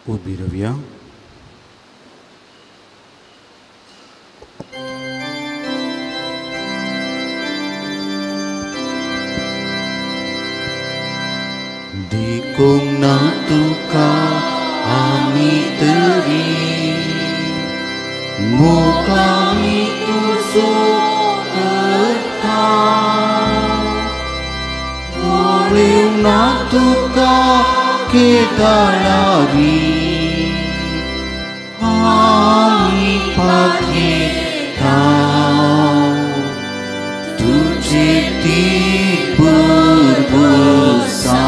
उबी रावया. देखूंक ना तुका आमी तरी मोगामी तुजो करता, पळेवंक ना तुका केदाळारी आमी पाखेता तुजे ती भरभरसा.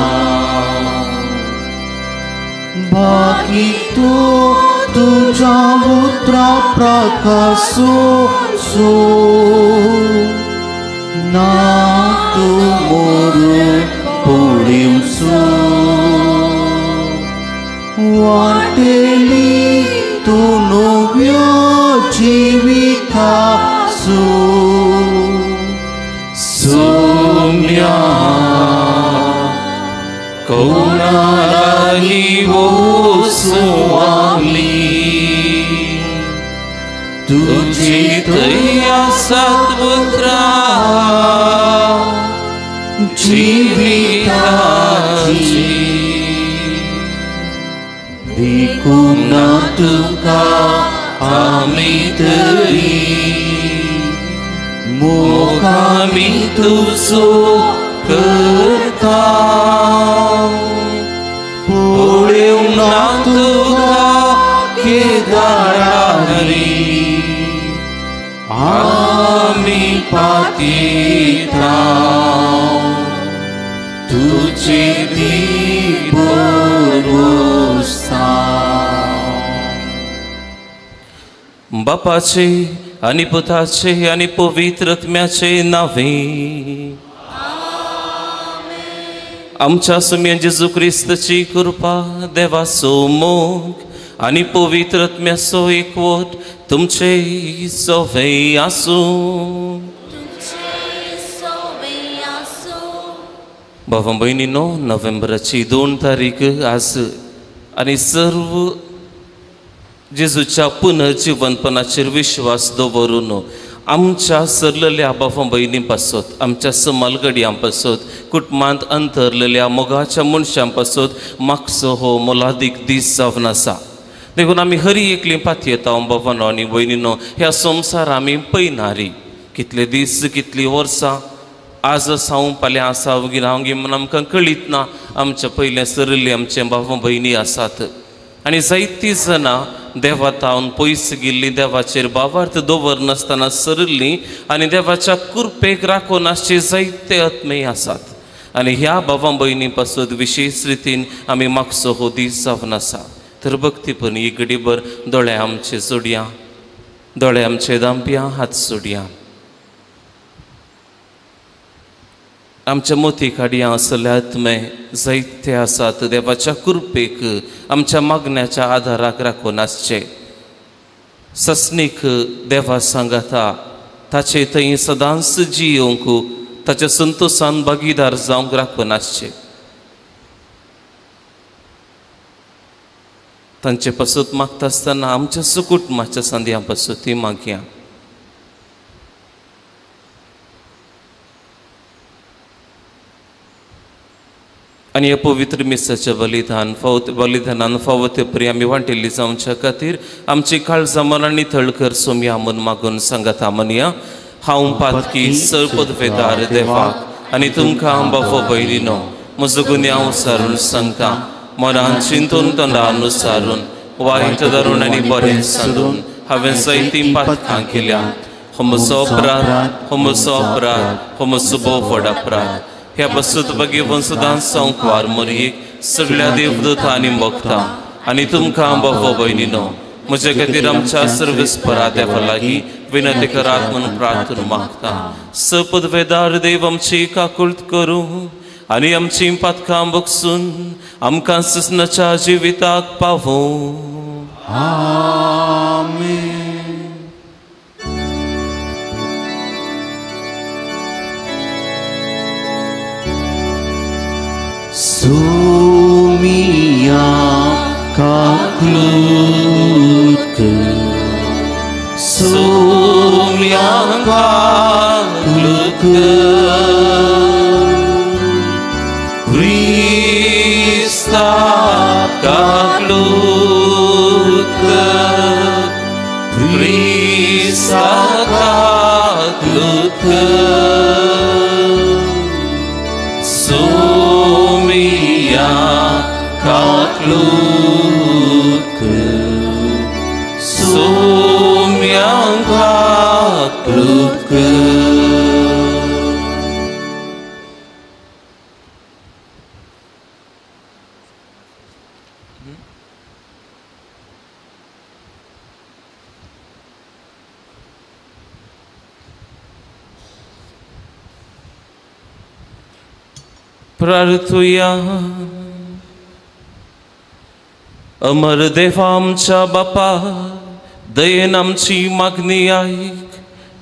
बाकी तूं तुज्या उतरा प्रकासो सो ना तूं मोरून पळेवचो वाटेली तूं नव्या जिविताचो सोम्या कोणालागी वसू आमी तुजी थंय आसात उतरां जिविताची. देखूंक ना तुका आमी तरी मोगामी तुजो करता, पळेवंक ना तुका केदाळारी आमी पातिता तुजे ती भरभरसा. बापाचे आनी पुताचे आनी पवित्र आत्म्याचे नावे आमच्या सुम्या जेजू क्रिस्ताची कृपा, देवाचो मोग आनी पवित्र आत्म्याचो एकवट तुमचे सवे आसूं. भावा भयणीनो, नोव्हेंबराची 2 तारीख आज आनी सर्व जेजूच्या पुनर्जिवनपणाचेर विश्वास दवरून आमच्या सरलेल्या बाबा भयणी पासत, आमच्या समालगड्यां पासत, कुटुंबांत अंतरलेल्या मोगाच्या मनशां पासत मागचो हो मोलादीक दीस जावन आसा. देखून आमी हरी एकली पातयेता बाबानो आनी भयणीनो, ह्या संवसार आमी पयनारी कितले दीस कितलीं वर्सां आज आसा फाल्यां आसा वगी रावगी म्हूण आमकां कळीत ना. आमच्या पयलें सरले आमचे बाबा भयणी आसात आनी जायतीं जाणां देवा तावन पयस गेल्लीं, देवाचेर भावार्थ दवरनासतना सरलीं आनी देवाच्या कृपेक राखून आसचे जायते आत्मे आसात. आनी ह्या बाबा भयणी पासत विशेश रितीन आमी मागचो हो दीस जावन आसा. तर भक्तीपण ही घडीभर दोळे आमचे जोडया, दोळे आमचे दांपया, हात सोडया, आमच्या मोती काडयां असले आत्मे जायते आसात देवाच्या कृपेक आमच्या मागण्याच्या आदाराक राखून आसचे. ससनीक देवा सांगाता ताचे थंय सदांच जियोवंक ताच्या संतोशान भागीदार जावंक राखून आसचे. तांचे पासत मागता आसतना आमच्या सुकुटमाच्या संद्यां पासत ती मागया. आनी ह्या पवित्र मिसाच्या बलिदान फावत बलिदानान फावो ते परी आमी वांटिल्ली जावच्या खातीर आमची काळजां मनां नितळ कर सोमया म्हूण मागून सांगता म्हणया. हांव पातकी सपदवेदार देवाक आनी तुमकां बाबा भयणीनो म्हजो गुन्यांव सारून सांगता, मनान चिंतून तोंडान सारून वायट धरून आनी बरें सांदून हांवें जायतीं पातकां केल्या. हो म्हजो अपराध, हो म्हजो अपराध, हो म्हजो भोव व्हड अपराध. ह्या पासून भगेवन सदांच संकवार मरयेक सगळ्या देवदूत आनी भक्तां आनी तुमकां बाबा भयणीनो म्हजे खातीर आमच्या सर्वेस्परा देवा लागीं विनंती करात म्हणून प्रार्थना मागता. सपदवेदार देव आमची काकुळट करूं आनी आमची पातकां बगसून आमकां ससनाच्या जिविताक पावूं. आमेन. सुमिया का काकलूत कर, सोम्या काकलूत कर, क्रिस्ता काकलूत कर, क्रिस्ता काकलूत कर, सोमिया काकलूत कर, सोम्या काकलूत कर। प्रार्थुया। अमर देवा आमच्या बापा, दयेन आमची मागणी आयक।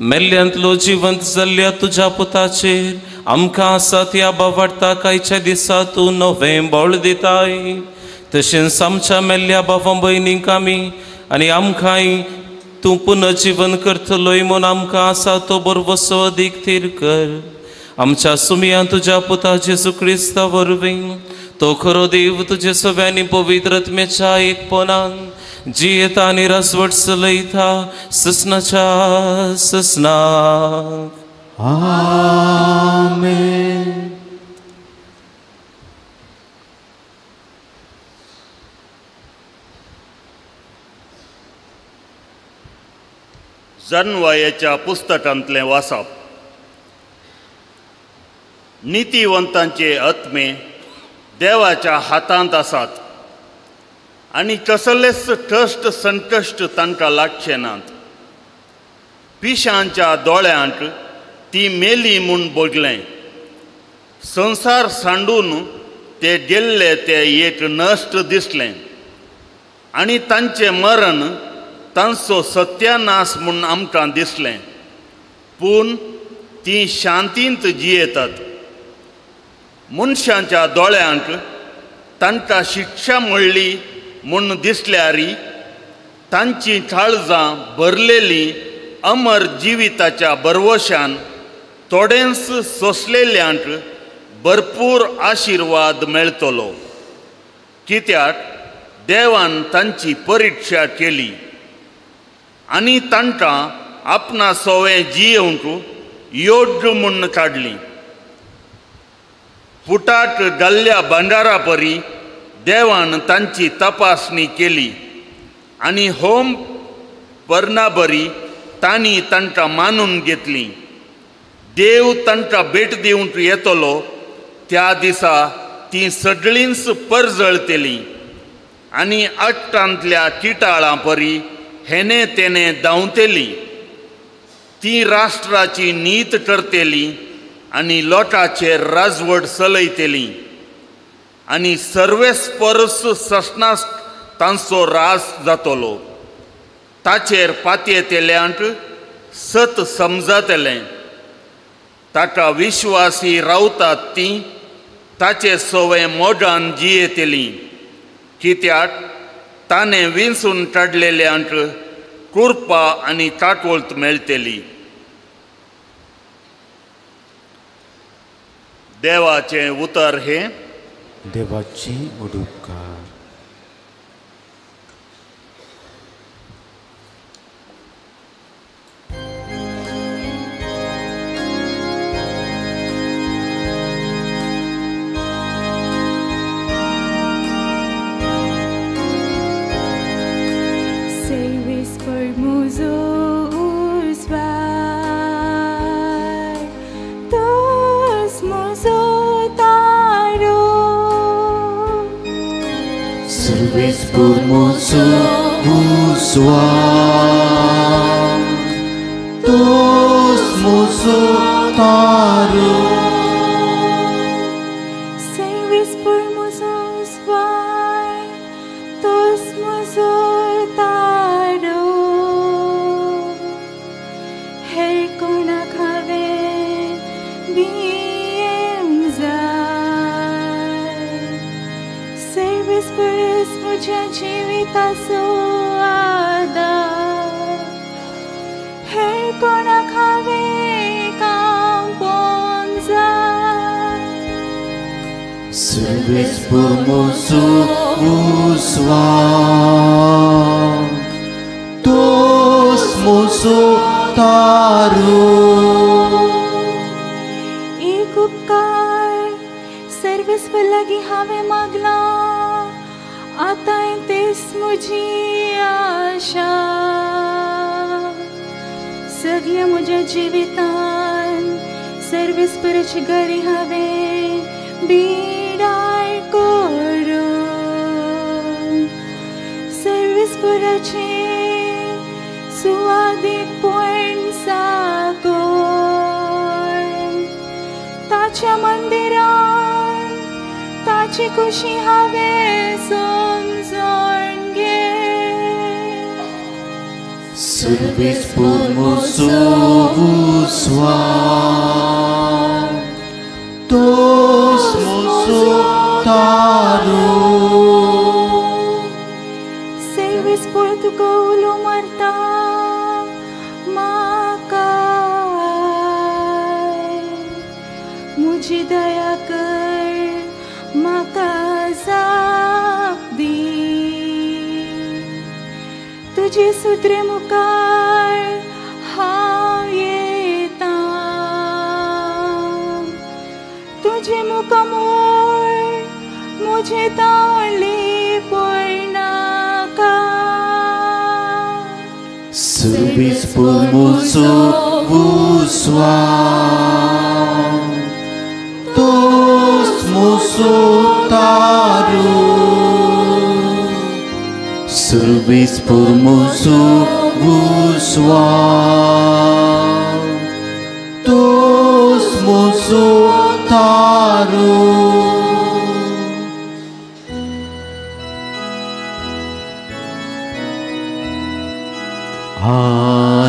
मेल्ल्यांतलो जिवंत जाल्ल्या तुज्या पुताचेर आमकां आसा त्या बावाडटा कायच्या दिसा तूं नवें बळ दिताय। तशेंच आमच्या मेल्ल्या बाबा भयणींक आमी आनी आमकांय तूं पुनर्जीवन करतलोय म्हूण आमकां आसा तो बरवसो अदीक थीर कर। आमच्या सुमयान तुज्या पुता जेजू क्रिस्ता वरवीं तो खरो देव तुजे सगळ्यांनी पवित्र आत्म्याच्या एकपणान जियेता आनी राजवट चलयता ससनाच्या ससनाक। आमेन। जनवायाच्या पुस्तकांतलें वाचप। नितीवंतांचे आत्मे देवाच्या हातांत आसात आनी कसलेच कश्ट संकश्ट तांकां लागचे नात। पिशांच्या दोळ्यांक ती मेली म्हूण भोगलें, संवसार सांडून ते गेल्ले ते एक नश्ट दिसलें आनी तांचें मरण तांचो सत्यानाश म्हूण आमकां दिसलें, पूण ती शांतींत जियेतात। मनशांच्या दोळ्यांक तांकां शिक्षा मेळ्ळी म्हूण दिसल्यार तांची काळजां भरलेली अमर जिविताच्या भरवशान थोडेंच सोंसलेल्यांक भरपूर आशिर्वाद मेळटलो, कित्याक देवान तांची परिक्षा केली आनी तांकां आपणा सोवें जियेवंक योग्य म्हूण काडली। पुटाक घाल्ल्या भांडारा परी देवान तांची तपासणी केली आनी होम परनाबरी तांणी तांकां मानून घेतली। देव तांकां भेट दिवंक येतलो त्या दिसा तीं सगळींच परजळतलीं आनी आट्टांतल्या किटाळां परी हेने तेने धांवतली। ती राष्ट्राची नीत करतली आनी लोकाचेर राजवट चलयतली आनी सर्वेस्परस ससनास तांचो रास जातलो। ताचेर पातयेतल्यांक सत समजतलें, ताका विश्वासी रावतात ती ताचे सवे मोगान जियेतली, कित्याक ताणें विंचून काडलेल्यांक कृपा आनी काकोळत मेळटली। देवाचें उतर हें देवाची उडुपकार। Formoso usual, tos mozo taro. Service formoso usual, tos mozo taro. Her kona khave bien zai. Service por मुझ्या जिविताचो आदार हेर कोणाक हांवें कांपोंक जाय. Serves por mozo uswan, tos mozo taru. एक उपकार सर्वेस्पर लागीं हांवें मागलां, आतांय तेच म्हजी आशा. सगल्या म्हज्या जिवितान सर्वेस्पराची गरी हांवें बिडाय करूं. सर्वेस्पराचे सुवादीकपण साकोर ताच्या मंदिरान ताची खुशी हांवें समजून घे. Serves por mozo uswan, tos mozo taru. Serves por तुका उलो मारता म्हाका, म्हजी दया कर म्हाका जाप दी. तुजे सुत्रे मुखार हांव येता, तुजें मुखामळ म्हजें Tawli पळनाका. Serves por mozo uswan, tos mozo taru. Serves por mozo uswan, tos mozo taru.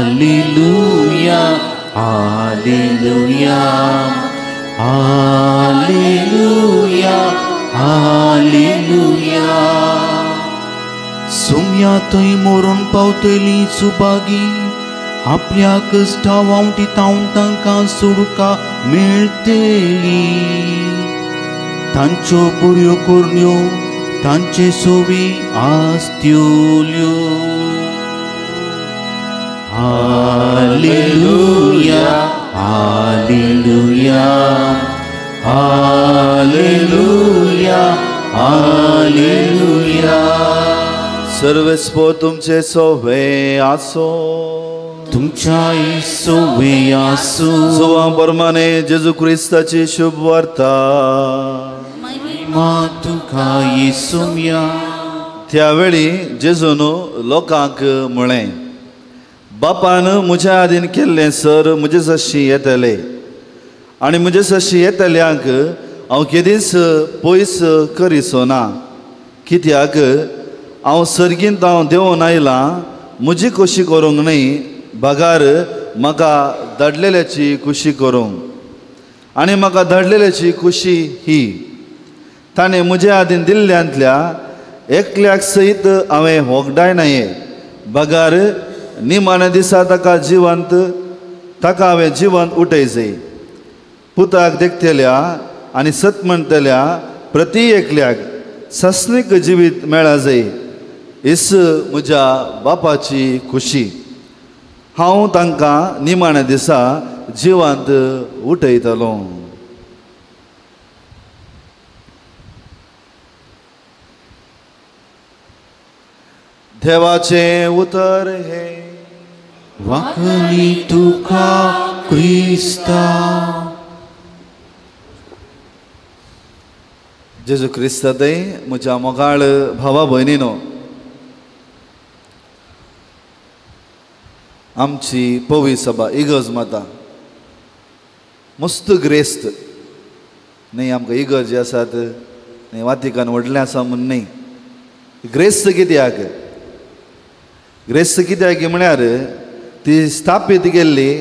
Alleluia, Alleluia, Alleluia, Alleluia. Saumya थंय मरून पावतली सुभागी, आपल्या कश्टा वावटी तांकां सोडूका मेळटली. तांच्यो बऱ्यो करण्यो तांचे सोवी आसतल्यो. Alleluia, Alleluia, Alleluia, Alleluia. सर्वेस्पर तुमचे सोवे आसो, तुमच्याय सोवे आसो. जुवां परमाने जेजू क्रिस्ताची शुभ वार्ता. महिमा तुका येसुया. त्यावेळी जेजून लोकांक म्हळें, बापान म्हज्या आदीन केल्लें सर म्हजे सशी येतले आनी म्हजे सशी येतल्यांक हांव केदींच पयस करिसो ना. कित्याक हांव सर्गींत हांव देंवून आयलां म्हजी खोशी करूंक न्हय, बगार म्हाका धाडलेल्याची खुशी करूंक. आनी म्हाका धाडलेल्याची खुशी ही, ताणें म्हज्या आदीन दिल्ल्यांतल्या एकल्याक सयत हांवें होगडाय नाये, बगार निमाण्या दिसा ताका जिवंत ताका हांवें जिवंत उठयचे. पुताक देखतल्या आनी सत म्हणटल्या प्रती एकल्याक सासणीक जिवीत मेळा जाय, हीच म्हज्या बापाची खुशी. हांव तांकां निमाण्या दिसा जिवंत उठयतलो. देवाचें उतर हें. वाकणी तुका क्रिस्ता. जेजू क्रिस्तांतय म्हज्या मोगाळ भावा भयणीनो, आमची पवी सभा इगर्ज माता मस्त ग्रेस्त न्हय. आमकां इगर्जी आसात न्हय, वातिकान व्हडलें आसा म्हूण न्हय. ग्रेस्त कित्याक? ग्रेस्त कित्याक म्हळ्यार ती स्थापीत केल्ली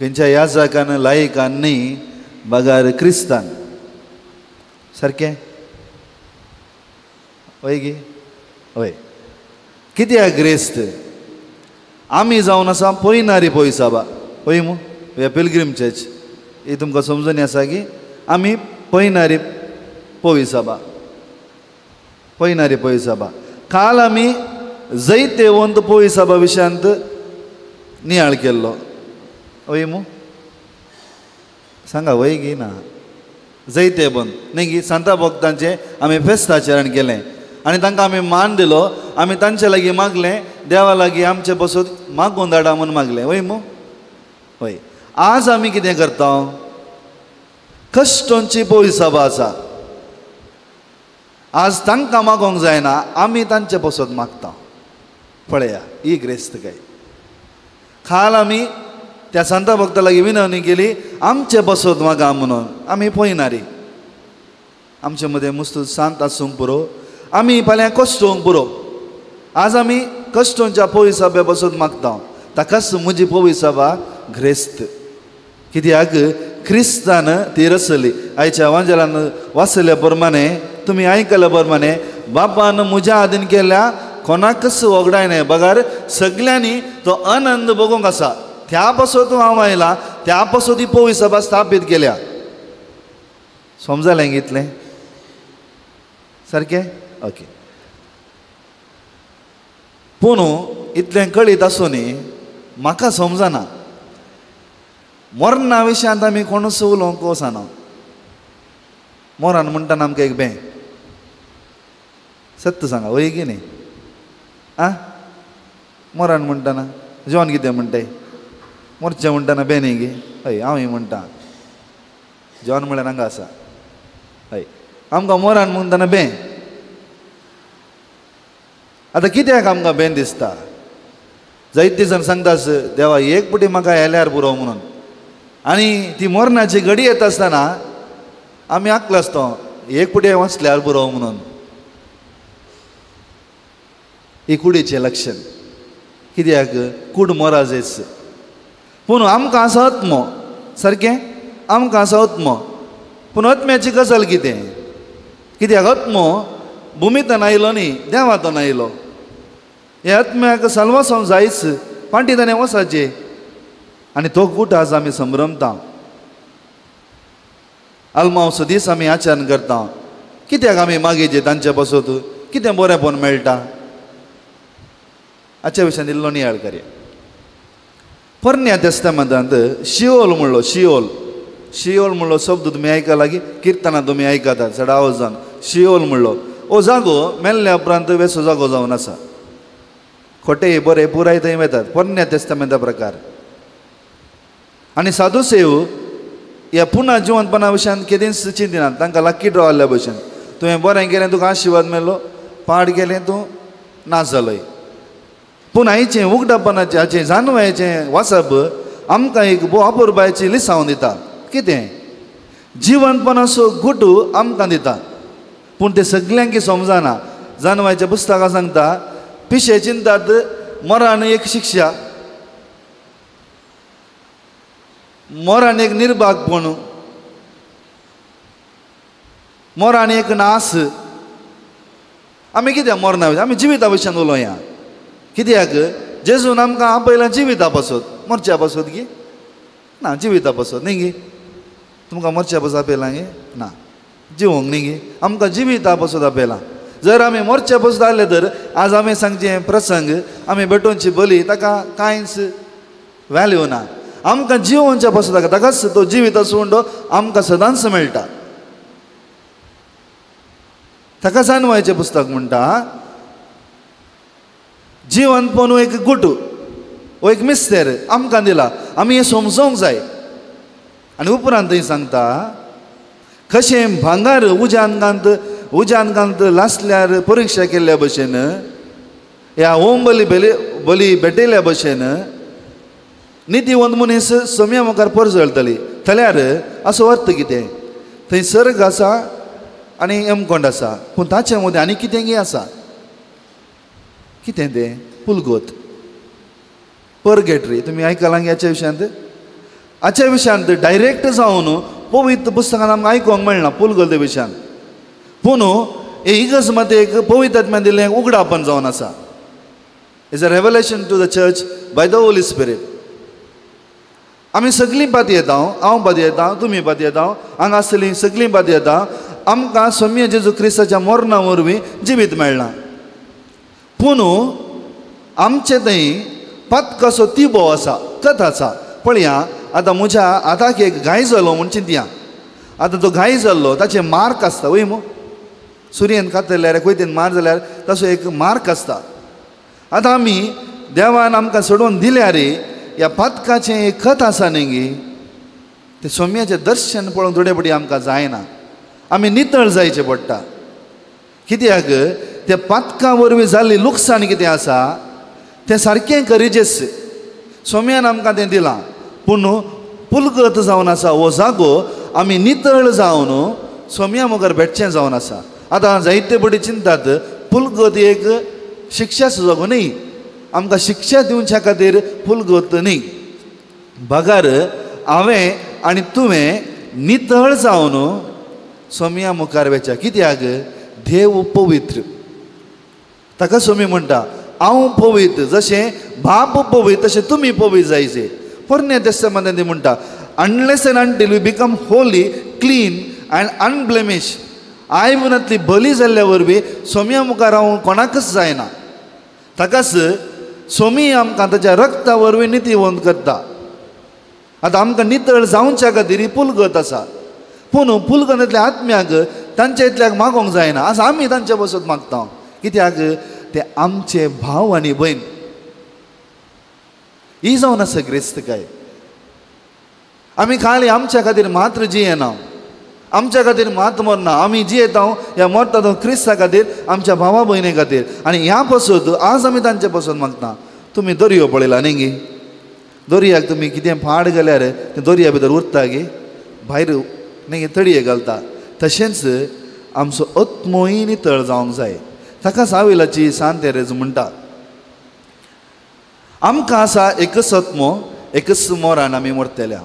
खंयच्या याजकान लायकान न्हय, बगार क्रिस्तान. सारकें हय गी? हय, कित्याक ग्रेस्त? आमी जावन आसा पयनारी पोयसाबा, पळय मू ह्या पिलग्रीम चर्च ही तुमकां समजून आसा की आमी पयनारी पोयसाबा, पयनारी पोयसाबा. काल आमी जैतेवंत पोयसाबा विशयांत नियाळ केल्लो, वय मू? सांगा वय गी ना? जैतेवंत न्ही गी सांता भक्तांचें आमी फेस्ताचरण केलें आनी तांकां आमी मान दिलो. आमी तांचे लागीं मागलें, देवा लागीं आमचे बसून मागून धाडा म्हूण मागलें, वय मू? हय. आज आमी कितें करता? कश्टोंची पोयसाबा आसा. आज तांकां मागोंक जायना, आमी तांचे पसत मागता. पळया ही ग्रेस्त काय. काल आमी त्या सांता भक्ता लागीं विनवणी केली, आमचे बसत मागा म्हणून. आमी पळयनारी, आमचे मदें मुस्तू शांत आसूंक पुरो, आमी फाल्यां कश्टोंक पुरो. आज आमी कश्टोंच्या पोयसाबे बसत मागता. ताकाच म्हजी पोयसाबा ग्रेस्त. कित्याक क्रिस्तान ती रचली. आयच्या वांजेलान वाचल्या प्रमाणे, तुमी आयकल्या प्रमाणे, बापान म्हज्या आदीन केल्या कोणाकच वगडायना बगर सगल्यांनी तो आनंद बगूंक आसा. त्या पासत हांव आयला, त्या पासत ही पोयसभा स्थापीत केल्या. समजलें इतलें सारकें? ओके. पूण इतलें कळीत आसूनय म्हाका समजना, मरणा विशयांत आमी कोणूच उलोवंक वचना. मरण म्हणटाना आमकां एक बें सत्य सांगा, वय की न्ही? आं, मरण म्हणटाना जेवण कितें म्हणटाय? मोरचें म्हणटाना बें न्ही गे? हय, हांवूय म्हणटा. जेवण म्हळ्यार हांगा आसा. हय, आमकां मरण म्हणटाना बें. आतां कित्याक आमकां बें दिसता? जायते जाण सांगतास, देवा एक पुटी म्हाका येल्यार पुरो म्हणून. आनी ती मरणाची घडी येता आसतना आमी आकलो आसता, एक पुटी वाचल्यार पुरो म्हणून. ही कुडीचें लक्षण. कित्याक कूड मोराजेच. पूण आमकां आसा आत्मो, सारकें? आमकां आसा आत्मो. पूण आत्म्याची गजाल कितें? कित्याक आत्मो भुमितान आयलो न्ही, देवांतून आयलो. ह्या आत्म्याक साल्वासांव जायच, पांटी ताणें वसाचें. आनी तो गूट आज आमी संभ्रमता. आल्मांवचो दीस आमी आचरण करता. कित्याक आमी मागीर तांचे पासत कितें बरेंपण मेळटा? हाच्या विशयान इल्लो नियाळ करया. पोरण्या तेस्तामेंतांत शिओल म्हणलो, शिओल, शिओल म्हणलो शब्द तुमी आयकला की? किर्तनां तुमी आयकतात चड आवाजान. शिओल म्हणलो हो जागो मेल्ल्या उपरांत वेसो जागो जावन आसा. खोटे बरे पुराय थंय वेतात. पोरण्या तेस्तामेंता प्रकार. आनी साधू सेव ह्या पुना जिवंतपणा विशयान केदींच चिंतिनात. तांकां लक्की ड्रॉ आसल्या भशेन, तुवें बरें केलें तुका आशिर्वाद मेळ्ळो, पाड केलें तूं ना जालोय. पूण आयचें उगडापणाचें, हाचें जानवायचें वाचप आमकां एक भोव अपुरबायची लिसांव दिता. कितें जिवनपणाचो गुटू आमकां दिता. पूण तें सगल्यांक समजना. जानवायच्या पुस्तकां सांगता, पिशे चिंतात मरण एक शिक्षा, मरण एक निर्भागपण, मरण एक नास. आमी कित्याक मरणा आमी जिविता विशयान उलोवया. कित्याक जेजून आमकां आपयला जिविता पासत, मरच्या पासत गी ना, जिविता पासत न्ही गी? तुमकां मरच्या पासत आपयलां गे ना, जिवोंक न्ही गे? आमकां जिविता पासत आपयलां. जर आमी मरच्या पासत आसले तर आज आमी सांगचें प्रसंग, आमी भेटोवची बली ताका कांयच व्हॅल्यू ना. आमकां जिवोवच्या पासत ताकाच तो जिविताचो उंडो आमकां सदांच मेळटा. ताका जानवायचें पुस्तक म्हणटा, जिवनपण एक गुटू, हो एक मिस्तेर आमकां दिला, आमी हें समजोंक जाय. आनी उपरांत थंय सांगता, कशें भांगर उज्यान घालत लासल्यार परिक्षा केल्ल्या भशेन, ह्या होम बली बली भेटयल्ल्या भशेन नितीवंत मनीस सोम्या मुखार परजळटली. जाल्यार असो अर्थ कितें? थंय सर्ग आसा आनी यमकोंड आसा, पूण ताचे मदें आनी कितेंगी आसा. कितें तें? पुलगोत, परगेटरी. तुमी आयकलां ह्याच्या विशयांत? हाच्या विशयांत डायरेक्ट जावन पवित्र पुस्तकान आमकां आयकूंक मेळना पुलगोते विशयान. पूण हे इगर्ज मात एक पवित्र आत्म्यान दिल्लें उगडापण जावन आसा. Is a revelation to the church by the Holy Spirit. आमी सगळीं पातयेता, हांव पातयेता, तुमी पातयेता, हांगा आसतलीं सगळीं पातयेता. आमकां सोम्या जेजू क्रिस्ताच्या मरणा वरवीं जिवीत मेळ्ळां. पूण आमचे थंय पातकाचो तिबो आसा, कथ आसा. पळया आतां म्हज्या हाताक एक घाय जालो म्हूण चिंतया. आतां तो घाय जाल्लो ताचें मार्क आसता वय मू, सुर्येन कातरल्यार कोयतेन मार जाल्यार ताचो एक मार्क आसता. आतां आमी देवान आमकां सोडोवन दिल्यार ह्या पातकाचें एक खत आसा न्ही गी, तें सोम्याचें दर्शन पळोवन थोडे पटी आमकां जायना, आमी नितळ जायचें पडटा. कित्याक त्या पातकां वरवीं जाल्ली लुकसाण कितें आसा तें सारकें करिजेस सोम्यान आमकां तें दिलां. पूण पुलगत जावन आसा हो जागो आमी नितळ जावन सोम्या मुखार भेटचें जावन आसा. आतां जायते पटी चिंतात पुलगत एक शिक्षाचो जागो न्ही, आमकां शिक्षा दिवच्या खातीर पुलगत न्ही. बगर हांवें आनी तुवें नितळ जावन सोम्या मुखार वेच्या. कित्याक देव पवित्र, ताका सोमी म्हणटा हांव पवित्र, जशें बाप पवित्र तशें तुमी पवित्र जायचे. पोरण्या तेस्तामेंतांत ती म्हणटा unless and until we become holy, clean and unblemished. आयबनांतली बली जाल्ल्या वरवीं सोम्या मुखार हांव कोणाकच जायना. ताकाच सोमी आमकां ताच्या रक्ता वरवीं नितीवंत करता. आतां आमकां नितळ जावच्या खातीर ही पुलगत आसा. पूण पुलगतांतल्या आत्म्याक तांच्या इतल्याक मागोंक जायना. आज आमी तांच्या बसत मागता, कित्याक ते आमचे भाव आनी भयण. ही जावन आसा ग्रेस्तकाय. आमी खाली आमच्या खातीर मात्र जियेना, आमच्या खातीर मात मरना, आमी जियेता ह्या मरता तो क्रिस्ता खातीर, आमच्या भावा भयणी खातीर. आनी ह्या पासत आज आमी तांचे पासत मागता. तुमी दर्यो पळयला न्ही गी, दर्याक तुमी कितें फाड घाल्यार तें दर्या भितर उरता गी, भायर न्ही तळये घालता. तशेंच आमचो आत्मोय नितळ जावंक जाय. ताका साविलाची सांत तेरेज म्हणटा आमकां आसा एकच आत्मो, एकच मोरान आमी मरतल्या.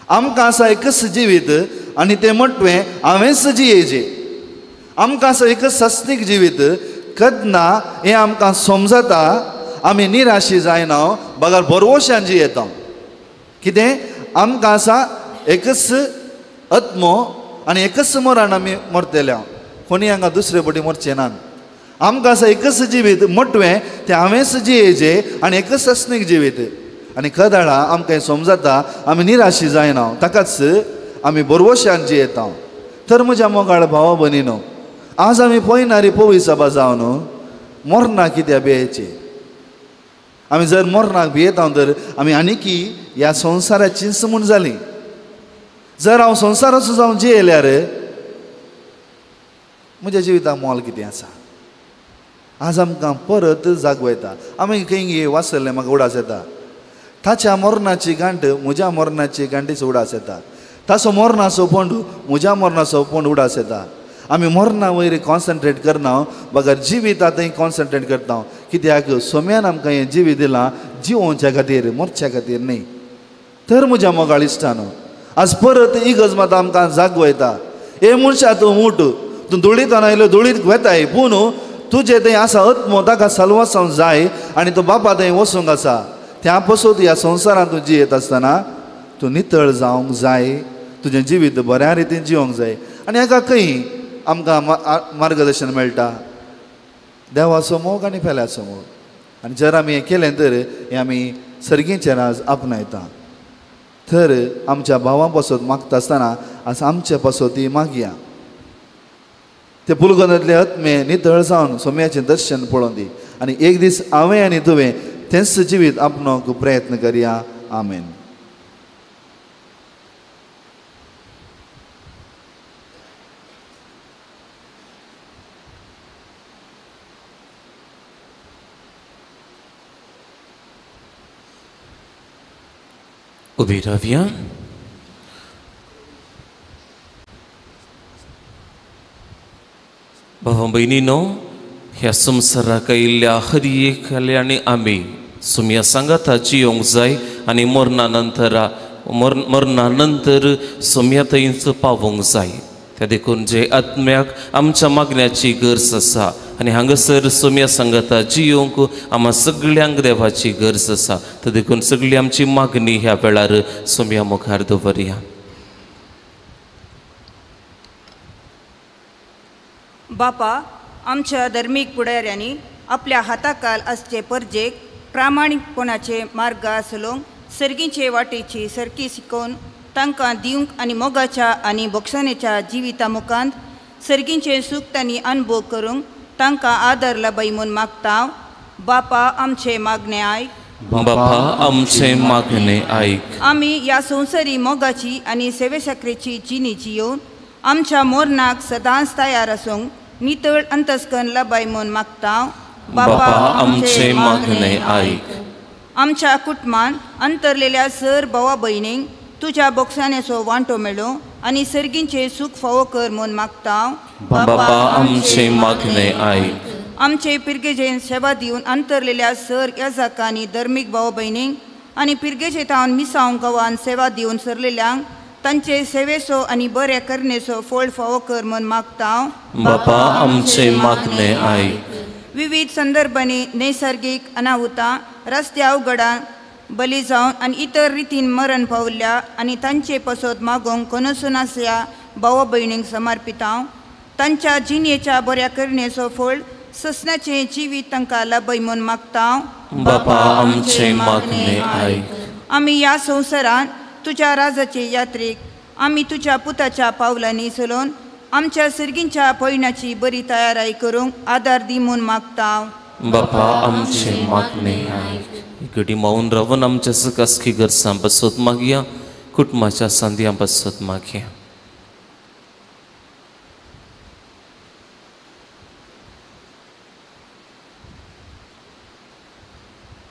आमकां आसा एकच जिवीत आनी तें मटवें हांवेंच जियेचें. आमकां आसा एकच सस्तीक जिवीत केन्ना हें आमकां समजता आमी निराशी जायना, बगर भरवशान जियेता. कितें आमकां आसा एकच आत्मो आनी एकच मोरान आमी मरतल्या, कोणी हांगा दुसरे पटी मरचें ना. आमकां आसा एकच जिवीत मटवें तें हांवेंच जियेचें आनी एकच सस्नीक जिवीत. आनी कदाळा आमकां हें समजता आमी निराशी जायना, ताकाच आमी भरवशान जियेता. तर म्हज्या मोगाळ भावा भयणीनो, आज आमी पळयना पवी सभा जावन मरणाक कित्याक भियेचें. आमी जर मरणाक भियेता तर आमी आनीकी ह्या संवसाराचीच म्हूण जालीं. जर हांव संवसाराचो जावन जियेल्यार म्हज्या जिविताक मोल कितें आसा. आज आमकां परत जागवयता. आमी खंय वाचलें म्हाका उडास येता, ताच्या मरणाची गांठ म्हज्या मरणाची गांठीचो उडास येता, ताचो मरणाचो फोंड म्हज्या मरणाचो फोंड उडास येता. आमी मरणा वयर कॉन्सन्ट्रेट करना, बगर जिविता थंय कॉन्सन्ट्रेट करता. कित्याक सोम्यान आमकां हें जिवीत दिलां जिवोवच्या खातीर, मरच्या खातीर न्ही. तर म्हज्या मोगाळ इश्टानो, आज परत इगर्ज मात आमकां जागवयता. हे मनशा तूं उठ, तूं धुळींत आयलो धुळींत वेताय, पूण तुजें थंय आसा आत्मो, ताका साल्वासांव जाय आनी तो बापा थंय वचूंक आसा. त्या पासून ह्या संवसारांत तूं जियेत आसतना तूं नितळ जावंक जाय, तुजें जिवीत बऱ्या रितीन जिवंक जाय. आनी हाका खंय आमकां मार्गदर्शन मेळटा, देवाचो मोग आनी पेल्याचो मोग. आनी जर आमी हें केलें तर हें आमी सर्गीचें राज आपणायता. तर आमच्या भावां पासत मागता आसतना आज आमचे पासत ती मागया. ते पुलगनांतले आत्मे नितळ जावन सोम्याचें दर्शन पळोवन दी आनी एक दीस हांवें आनी तुवें तेंच जिवीत आपणोवंक प्रयत्न करया. आमेन. उबी रावया. भावा भयणीनो, ह्या संवसाराक आयिल्ल्या हर एकल्या आनी आमी सुमया सांगाता जियोंक जाय आनी मरणा नंतर सोम्या थंयच पावोंक जाय. त्या देखून जे आत्म्याक आमच्या मागण्याची गरज आसा आनी हांगासर सोम्या सांगाता जियोंक आमा सगळ्यांक देवाची गरज आसा. तर देखून सगळी आमची मागणी ह्या वेळार सोम्या मुखार दवरया. बापा, आमच्या धर्मीक फुडाऱ्यांनी आपल्या हाताकाल आसचे परजेक प्रामाणीकपणाचे मार्ग चलोवंक सर्गीचे वाटेची सरकी शिकोवन तांकां दिवंक आनी मोगाच्या आनी बोक्षानेच्या जिविता मुखांत सर्गींचे सूख तांणी अनुभव करूंक तांकां आदर लाबाय म्हूण मागता. बापा, आमचे मागणे आयक. बापा, आमचे मागणे आयक. आमी ह्या संवसारी मोगाची आनी सेवेसाकरेची जिणी जियोवन आमच्या मोरनाक सदांच तयार आसूंक नितळ अंतस्कन लाबाय म्हूण मागता. बापा, आमचे मागणे आयक. आमच्या कुटुंबान अंतरलेल्या सर भावा भयणींक तुज्या बोक्षाण्याचो वांटो मेळो आनी सर्गींचे सूख फावो कर म्हूण मागता. बापा, आमचे मागणे आयक. आमचे पिरगेजेन सेवा दिवन अंतरलेल्या सर याजाका आनी धर्मीक भाव भयणींक आनी पिरगेजे तावन मिसांव गांवान सेवा दिवन सरलेल्यांक तांचे सेवेचो आनी बऱ्या करणेचो फळ फावो कर म्हूण मागता. बापा, आमचे मागणे आयक. विविध संदर्भांनी नैसर्गीक अनाहुतां, रस्त्या अवघडां बली जावन आनी इतर रितीन मरण पावल्ल्या आनी तांचे पसत मागोवंक कोनसून आसल्या भावा भयणींक समर्पितांव. तांच्या जिणेच्या बऱ्या करणेचो फळ ससनाचें जिवीत तांकां लाबय म्हूण मागता. बापा, आमचे मागणे आयक. आमी ह्या संवसारांत तुज्या राजाचे यात्रेक आमी तुज्या पुताच्या पावलांनी चलोवन आमच्या सर्गींच्या पयणाची बरी तयाराय करूंक आदार दी म्हूण मागता. बापा, आमचे मागणे आयक. घडी मौन रावन आमच्या सकासकी गरजां पासत मागया, कुटुंबाच्या संदयां पासत मागया.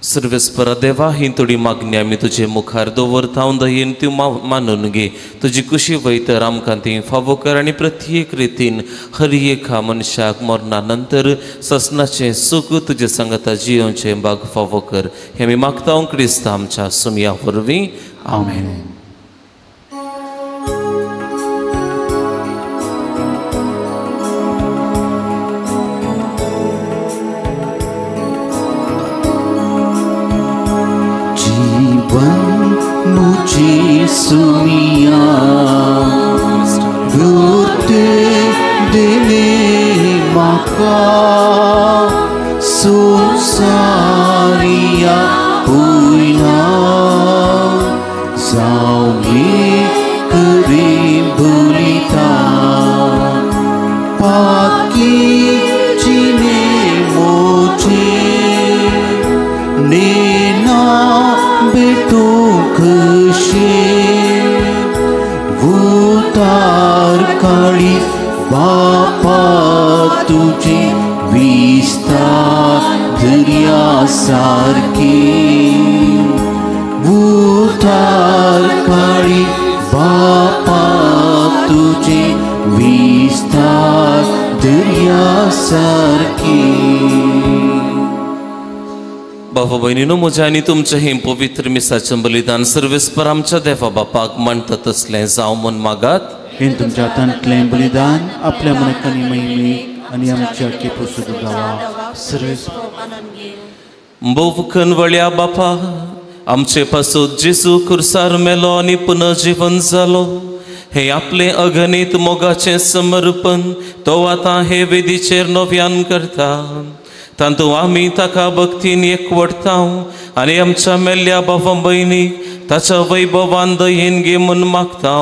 सर्वेस्परा देवा, ही थोडी मागणी आमी तुजे मुखार दवरता, दयेन त्यो मानून घे. तुजी कुशी वयतर आमकां ती फावो कर आनी प्रत्येक रितीन हर एका मनशाक मरणा नंतर ससनाचें सूख तुजे सांगाता जियोवचें बाग फावो कर. हें आमी मागता क्रिस्त आमच्या सुमया वरवीं. आमेन. सुमिया दूते दिले माका सुसारिया पुयना जावये करे बोलिता पाकी जिने मोचे नेना बेटो खुशी भूतार काळी बापा तुझे विस्तार दर्या सारखे भूतार काळी बापा तुझे विस्तार दर्या सारखे. बाबा भयणीनो, म्हज्या आनी तुमचें हें पवित्र मिसाचें बलिदान सर्वेस्पर आमच्या देवा बापाक मानता तसलें जावं म्हूण मागात. हें तुमच्या हातांतलें बलिदान आपल्या मनाक आनी महिमेक आनी आमच्या केपोसुद्दां सर्वेस्पर. भोव खनवळ्या बापा, आमचे पासून जेजू खुर्सार मेलो आनी पुनर्जीवन जालो हें आपलें अगणीत मोगाचें समर्पण तो आतां हे वेदीचेर नव्यान करता. तातूंत आमी ताका भक्तीन एकवटता आनी आमच्या मेल्ल्या बाबा भयणीक ताच्या वैभवान दयेन घे म्हूण मागता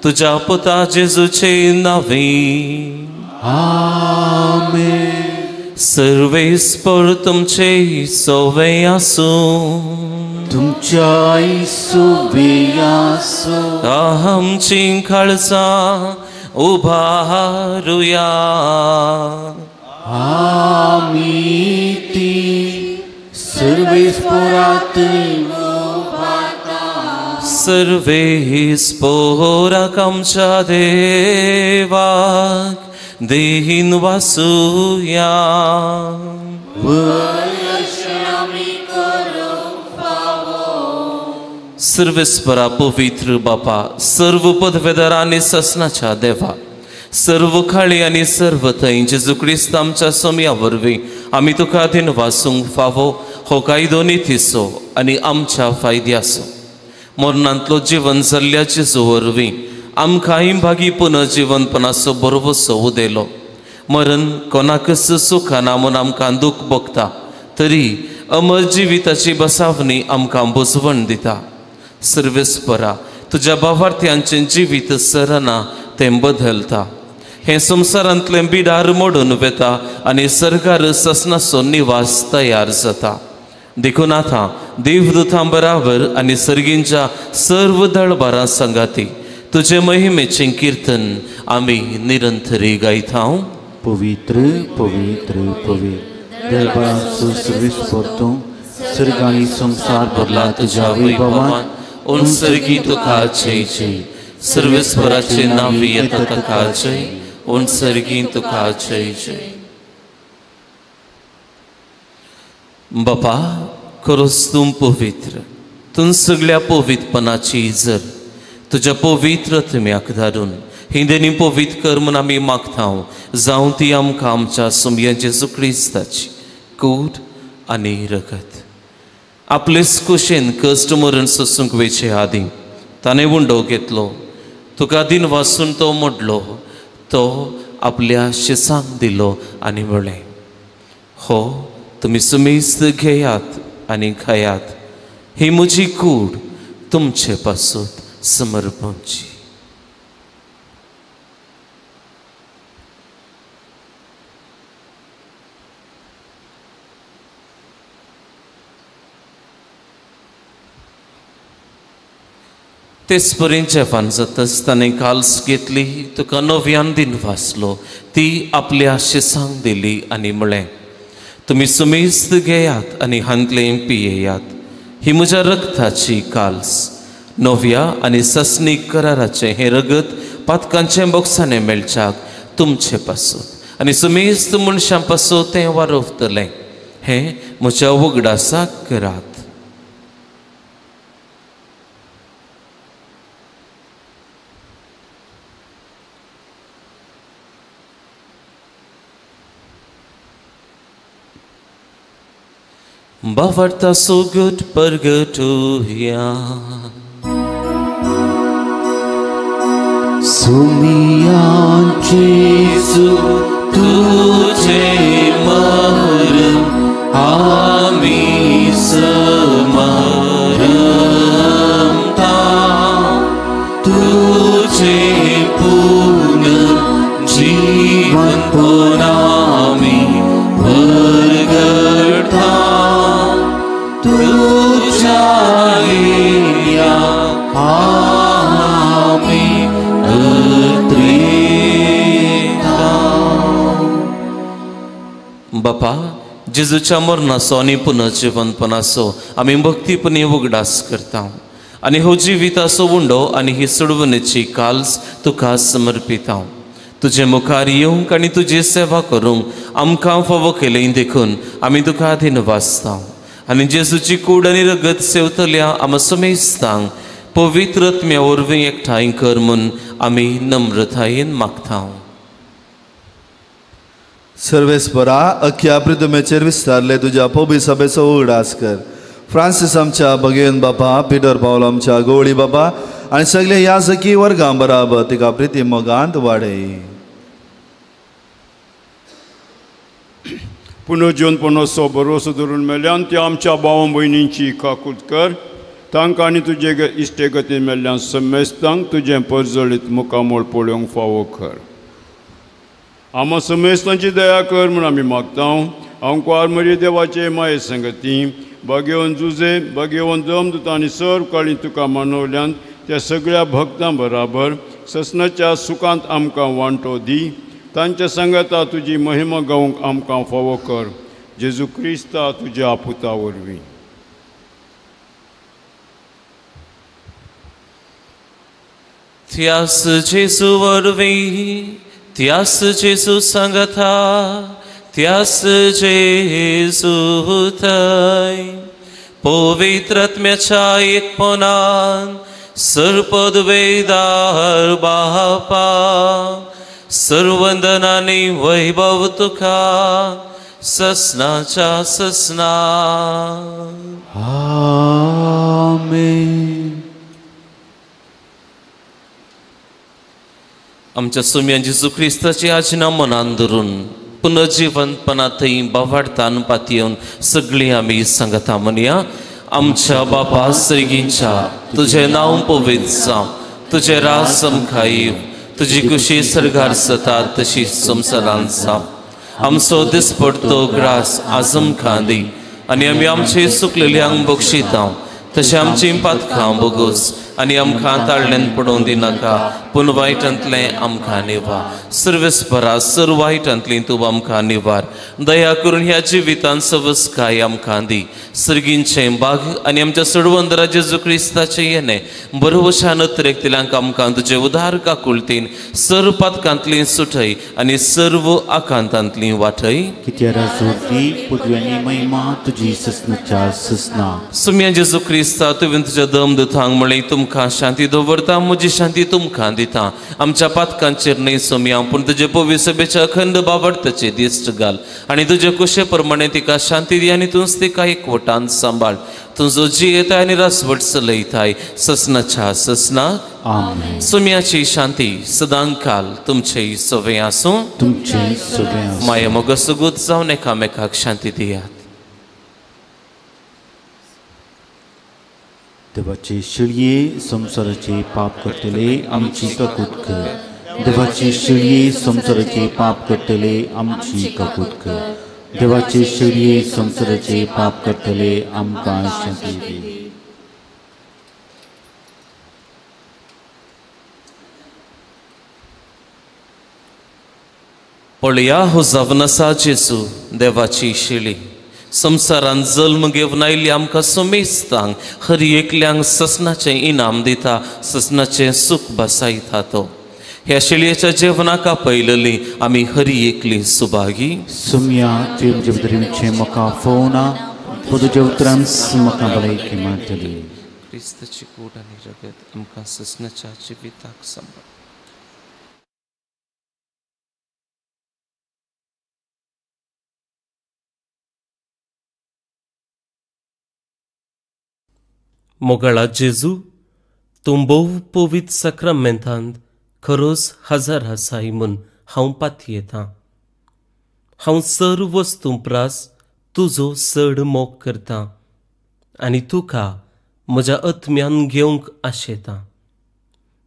तुज्या पुता जेजूचे नांवे. आमेन. सर्वेस्पर तुमचे सोवे आसूं. तुमच्याय सोवे आसूं. आमची काळजां उबारुया. आमी ती सर्वेस्परात सर्वेस्पोराक आमच्या देवाक देहीन वासुया. सर्वेस्परा पवित्र बापा, सर्व पदवेदार आनी ससनाच्या देवा, सर्व काळी आनी सर्व थंय जेजू क्रिस्त आमच्या सोम्या वरवीं आमी तुका दिनवासूंक फावो हो कायदो नितीचो आनी आमच्या फायद्याचो. मरणांतलो जिवन जाल्ल्या जेजू वरवीं आमकांय भागी पुनर्जिवनपणाचो बरोवसो उदेलो. मरण कोणाकच सुखाना म्हूण आमकां दूख भोगता तरी अमर जिविताची बसावणी आमकां बुजवण दिता. सर्वेस्परा तुज्या भावार्थ्यांचें जिवीत सरना तें बदलता. हें संवसारांतलें बिडार मोडून वेता आनी सरकार ससनाचो निवास तयार जाता. देखून आतां देवदूतां बराबर आनी सर्गींच्या सर्व दळबारां सांगाती तुजे महिमेचें कीर्तन आमी निरंतरी गायता. पवित्र पवित्र पवित्र दरबाराचो सर्वेस्पर तूं, सर्ग आनी संवसार भरला तुज्या वैभवान. उन सर्गी तुका जय जय, सर्वेस्पराचे नांव येता तुका जय, उन सर्गी तुका जय जय. बापा खरोच तूं पवित्र, तूं सगळ्या पवित्रपणाची जर तुज्या पवित्र आत्म्याक धाडून ही देणी पवित्र कर म्हूण आमी मागता. जावं ती आमकां आमच्या सोमया जेजू क्रिस्ताची कूड आनी रगत. आपलेच कुशेन कश्ट मरण सोसूंक वेचे आदीं ताणें उंडो घेतलो, तुका दिन वासून तो मोडलो, तो आपल्या शिसांक दिलो आनी म्हणलें, हो तुमी सुमेस्त घेयात आनी खायात, ही म्हजी कूड तुमचे पासत समर्पणची. तेच परी जेवण जातच ताणें काल्स घेतली, तुका नव्यान दिन वाचलो, ती आपल्या शिसांक दिली आनी म्हळें, तुमी सुमेस्त घेयात आनी हांतलें पियेयात, ही म्हज्या रगताची काल्स, नव्या आनी ससनीक कराराचें हें रगत पातकांचें बोक्साणें मेळच्याक तुमचे पासत आनी सुमेस्त मनशां पासत तें वारवतलें. हें म्हज्या उगडासाक करात. बावडता सुगट परगटुया सुमिया जेजू तुझे मरण आमी समरमता, तुझे पुनर्जीवन आमी परगटा, तुझ्या येण्या आमी अत्रेता. बापा जेजूच्या मरणाचो आनी पुनर्जिवनपणाचो आमी भक्तीपणी उगडास करता आनी हो जिविताचो उंडो आनी ही सोडवणेची काल्स तुका समर्पिता. तुजे मुखार येवंक आनी तुजी सेवा करूंक आमकां फावो केलें देखून आमी तुका दिनवासता आनी जेजूची कूड आनी रगत सेवतल्या आमा समेस्तांक पवित्र आत्म्या वरवीं एकठांय कर म्हूण आमी नम्रतायेन मागता. सर्वेस्परा अख्ख्या पृथ्वीचेर विस्तारले तुज्या पवित्र सभेचो उगडास कर. फ्रांसीस आमच्या भगेवन बापा, पिटर पावल आमच्या गवळी बापा आनी सगळे ह्या सखी वर्गां बराबर तिका प्रिती मोगांत वाडय. पुनर्जीवनपणाचो भरोसो धरून मेल्ल्यान ती आमच्या भाव भयणींची काकूत कर. तांकां आनी तुजे इश्टेगतीन मेल्ल्यान समेस्तांक तुजें परजळीत मुखामळ पळोवंक फावो कर. आमा समेस्तांची दया कर म्हूण आमी मागता. आंकवार मरी देवाचे माये संगती भाग्यवन जुजे भाग्यवन जमदूत आनी सर्व काळी तुका मानवल्यान त्या सगळ्या भक्तां बराबर ससनाच्या सुखांत आमकां वांटो दी. तांच्या सांगाता तुजी महिमा गावंक आमकां फावो कर. जेजू क्रिस्ता तुज्या पुता वरवीं. त्यास जेजू वरवीं, त्यास जेजू सांगाता, त्यास जेजू थंय पवित्र आत्म्याच्या एकपणान सर्पदवेदार बापा सर्वंदनानी वैभव तुका ससनाच्या ससना. आमेन. आमच्या सुम्या जेजू क्रिस्ताची आज्ञा मनान धरून पुनर्जीवनपणांतय बावाडतान पातयेवन सगळीं आमी सांगता म्हणया. आमच्या बापा सर्गींच्या तुजें नांव पवित्र जावं, तुजें राज आमकां येवं, तुजी कुशी सर्गार जाता तशी संवसारांत जावं. आमचो दिसपडतो ग्रास आज आमकां दी आनी आमी आमचे चुकलेल्यांक बक्षिता तशें आमची पातकां बोगोस आनी आमकां ताळल्यान पडोवन दिनाका पूण वायटांतलें आमकां निवार. सर्वेस्परा सर्व वायटांतली तूं आमकां निवार. दया करून ह्या जिवितान सवस्काय आमकां दी. सर्गींचें बाग आनी आमच्या सडवंदरा जेजू क्रिस्ताचें येणें बरोवशान अतरेकतल्यांक आमकां तुजे उदार काकुळतीन सर्व पातकांतली सुटय आनी सर्व आकांतांतली वाटय. सुम्या जेजू क्रिस्ता तुवें तुज्या दम दुथांक म्हळें तुमकां शांती दवरता, म्हजी शांती तुमकां दिता. आमच्या पातकांचेर न्हय सोम्या पूण तुजे पवित्र सभेच्या अखंड बावडताचे दिश्ट घाल आनी तुजे कुशे प्रमाणे तिका शांती दी आनी तूंच तिका एकवटान सांबाळ. तुजो जियेताय आनी रासवट चलयताय ससनाच्या ससनाक. सोम्याची शांती सदांकाल तुमचे सवे आसूं. तुमचे सवे आसूं. माया मोग सुगूत जावन एकामेकाक शांती दियात. देवाचे शिळये संवसाराचे पाप करतले आमची काकूत कर. देवाचे शिळये संवसाराचे पाप करतले आमची काकूत कर. देवाचे शिळये संवसाराचे पाप करतले आमकां शांती दी. पळया हो जावन आसा जेजू देवाची शिळी संवसारांत जल्म घेवन आयिल्ली आमकां समेस्तांक हर एकल्यांक ससनाचें इनाम दिता, ससनाचें सूख बसायता तो. ह्या शिळयेच्या जेवणाक आपयलेली आमी हरी एकली सुभागी. सुम्या तुजें म्हाका फोवना तुज्या उतरान म्हाका भलायकी मेळटली. क्रिस्ताची कूड आनी रगत आमकां ससनाच्या जिविताक सांबाळ. मोगाळा जेजू तूं भोव पवित्र साक्रामेंतांत खरोच हजार आसाय म्हूण हांव पातयेतां. हांव सर्व वस्तूं प्रास तुजो चड मोग करतां आनी तुका म्हज्या आत्म्यान घेवंक आशेतां.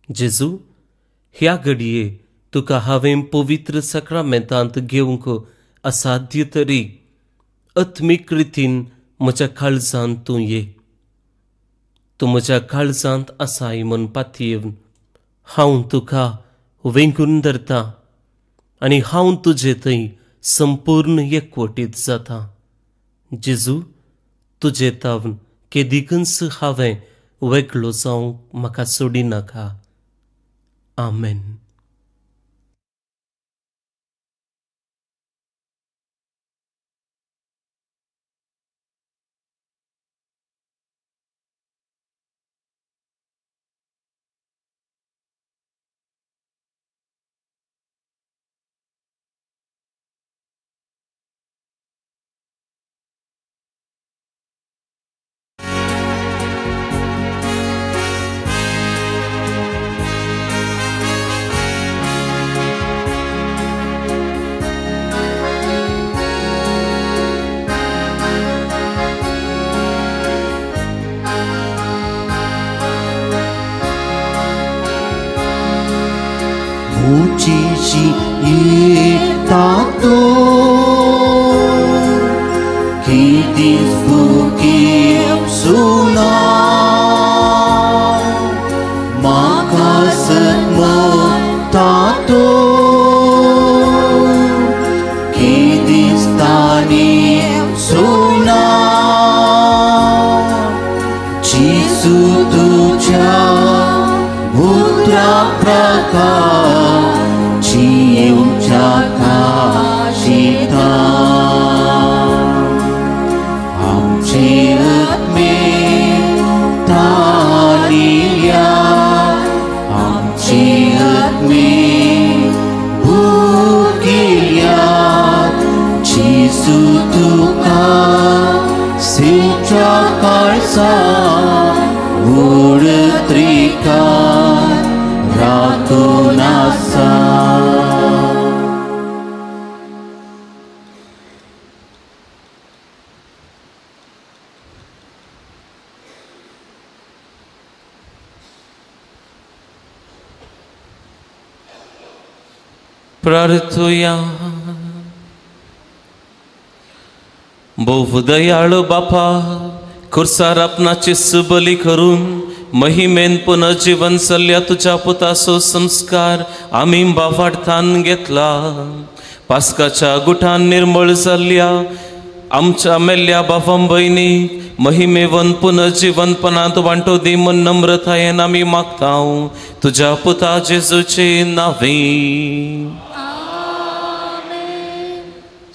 जेजू ह्या घडये तुका हांवें पवित्र साक्रामेंतांत घेवंक असाध्य तरी आत्मीक रितीन म्हज्या काळजांत तूं ये. तूं म्हज्या काळजांत आसाय म्हूण पातयेवन हांव तुका वेंगून धरतां आनी हांव तुजे थंय संपूर्ण एकवटीत जाता. जेजू तुजे तावन केदिकूच हांवें वेगळो जावंक म्हाका सोडिनाका. आमेन. आमची आत्मे जात्रिकार राखून आसा. प्रार्थुया. भोव दयाळू बापा, खुर्सार आपणाची सुबली करून महिमेन पुनर्जीवन चल्ल्या तुज्या पुताचो संस्कार आमी बावार्थान घेतला. पास्काच्या गुठान निर्मळ जाल्ल्या आमच्या मेल्ल्या बाबां भयणीक महिमेवन पुनर्जीवनपणांत वांटो दी म्हूण नम्रतायेन आमी मागता तुज्या पुता जेजूचे नांवे.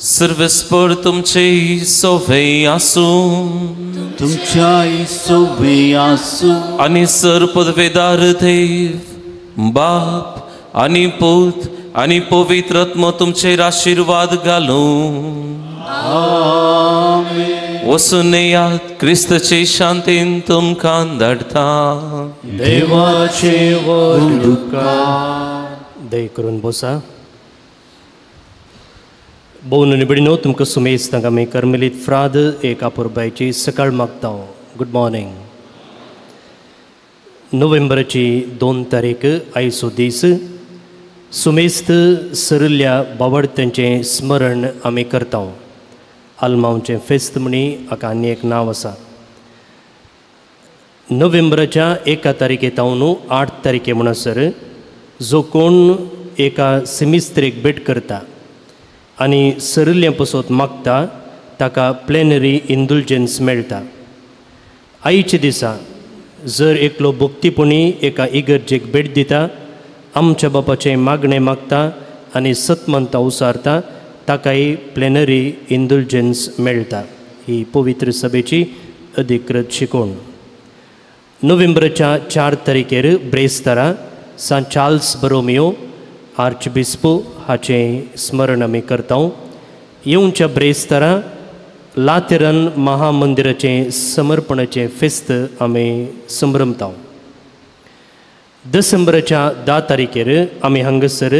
सर्वेस्पर तुमचे सोवे आसूं, तुमच्याय सोवे आसूं. आनी सर पदवेदार देव बाप आनी पूत आनी पवित्र आत्मो तुमचेर आशिर्वाद घालूं. वचून येयात, क्रिस्तचे शांतीन तुमकां धाडटा. देवाचे व्हड उपकार. दय करून बसा. भोव निबडिनो तुमकां सुमेज तांकां आमी कर्मेलीत फ्राद एक आपुरबायची सकाळ मागता. Good morning. नोव्हेंबराची 2 तारीख आयचो दीस. सुमेस्त सरिल्ल्या बावडत्यांचें स्मरण आमी करता. आल्मांवचें फेस्त म्हणी हाका आनी एक नांव आसा. नोव्हेंबराच्या 1 तारखे तावन 8 तारखे म्हणसर जो कोण एका सिमिस्त्रेक भेट करता आनी सरिल्लें पसत मागता ताका प्लेनरी इंडुलजन्स मेळटा. आयच्या दिसा जर एकलो भक्तीपणी एका इगर्जेक भेट दिता, आमच्या बापाचें मागणें मागता आनी सतमंता उसारता ताकाय प्लेनरी इंडुलजन्स मेळटा. ही पवित्र सभेची अधिकृत शिकवण. नोव्हेंबराच्या 4 तारखेर ब्रेस्तारा सांत चार्ल्स बरोमियो आर्चबिस्पो हाचें स्मरण आमी करता. येवच्या ब्रेस्तारा लातेरन महामंदिराचें समर्पणाचें फेस्त आमी संभ्रमता. डिसेंबराच्या 10 तारखेर आमी हांगासर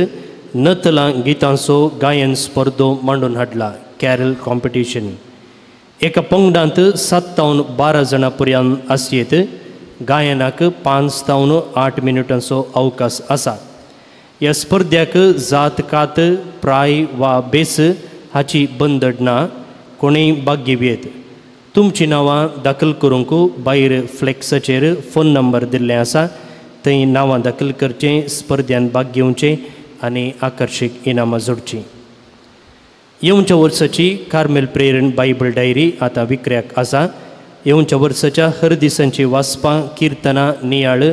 नतलां गितांचो गायन स्पर्धो मांडून हाडला, कॅरल कॉम्पिटिशन. एका पंगडांत 7 तावन 12 जाणां पर्यंत आसयेत. गायनाक 5 तावन 8 मिनटांचो अवकाश आसा. ह्या स्पर्ध्याक जात कात प्राय वा बेस हाची बंधन ना. कोणूय भाग घेवयेत. तुमचीं नांवां दाखल करूंक भायर फ्लॅक्साचेर फोन नंबर दिल्ले आसा, थंय नांवां दाखल करचें, स्पर्ध्यान भाग घेवचें आनी आकर्शीक इनामां जोडचीं. येवच्या वर्साची कार्मेल प्रेरण बायबल डायरी आतां विक्र्याक आसा. येवच्या वर्साच्या हर दिसांची वाचपां, किर्तनां, नियाळ,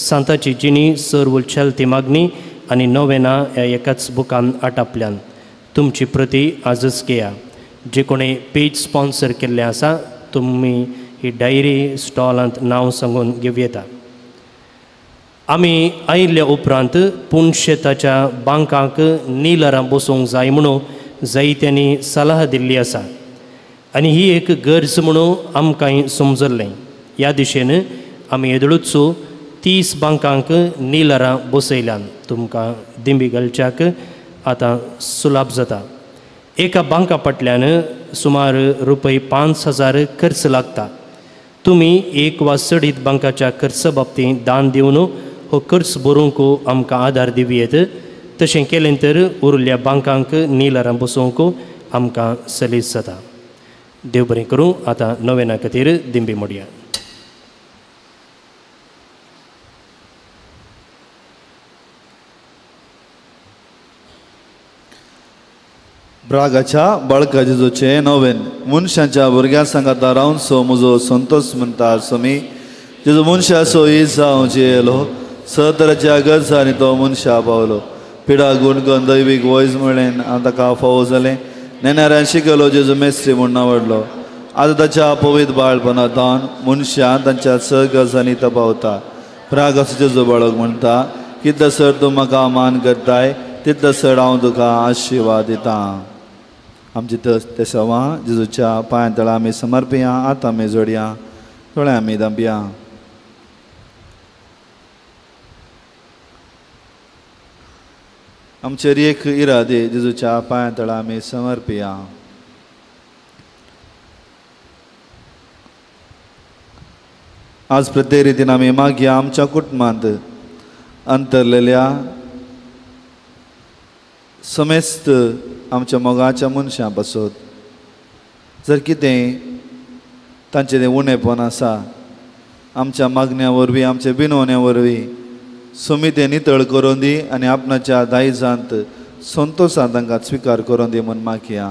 सांताची जिणी, सर्व चलती मागणी आनी नोवेना ह्या एकाच बुकान आटापल्यान. तुमची प्रती आजच घेया. जे कोणें पेज स्पॉन्सर केल्लें आसा तुमी ही डायरी स्टॉलांत नांव सांगून घेवं येता. आमी आयिल्ल्या उपरांत पुणशेताच्या बांकांक निलरां बसोवंक जाय म्हणून जायत्यांनी सलाह दिल्ली आसा आनी ही एक गरज म्हणून आमकांय समजल्लें. ह्या दिशेन आमी येदोळूच 30 बांकांक निलरां बसयल्यान. तुमकां दिंबी घालच्याक आतां सुलाभ जाता. एका बांका फाटल्यान सुमार रुपये 5,000 खर्च लागता. तुमी एक वा चडीत बांकाच्या खर्चा बाबतींत दान दिवन हो खर्च भरूंक आमकां आदार दिवयेत. तशें केलें तर उरिल्ल्या बांकांक निलरां बसोवंक आमकां सलीस जाता. देव बरें करूं. आतां नोवेना खातीर दिंबी मोडया. ब्रागाच्या बाळका जेजूचें नोवेन. मनशाच्या भुरग्यां सांगाता रावन सो म्हजो संतोष म्हणटा स्वामी. जेजू मनशाचो इजांव जियेलो, स तराच्या गरजांनी तो मनशा पावलो. पिडा गुणगण दैवीक वयज म्हळें आनी ताका फावो जालें. नेणाऱ्यान शिकयलो जेजू मेस्त्री म्हूण नांवाडलो. आतां ताच्या पवित्र बाळपणांत मनशान तांच्या स गरजांनी तपावता. प्रागाचो जेजू बाळक म्हणटा, कितलो सर तूं म्हाका मान करताय तितलो सर हांव तुका आशिर्वाद दितां. आमची ते सवां जेजूच्या पांयां तळा आमी समर्पया. आतां आमी जोडया, दोळे आमी धांपया. आमचेर एक इरादे जेजूच्या पांया तळा आमी समर्पिया. आज प्रत्येक रितीन आमी मागया आमच्या कुटुंबांत अंतरलेल्या समेस्त आमच्या मोगाच्या मनशां पासत जर कितें तांचें तें उणेपण आसा आमच्या मागण्या वरवीं आमच्या विनवण्या वरवीं समितें नितळ करून दी आनी आपणाच्या दायजांत संतोशान तांकां स्विकार करून दी म्हूण मागया.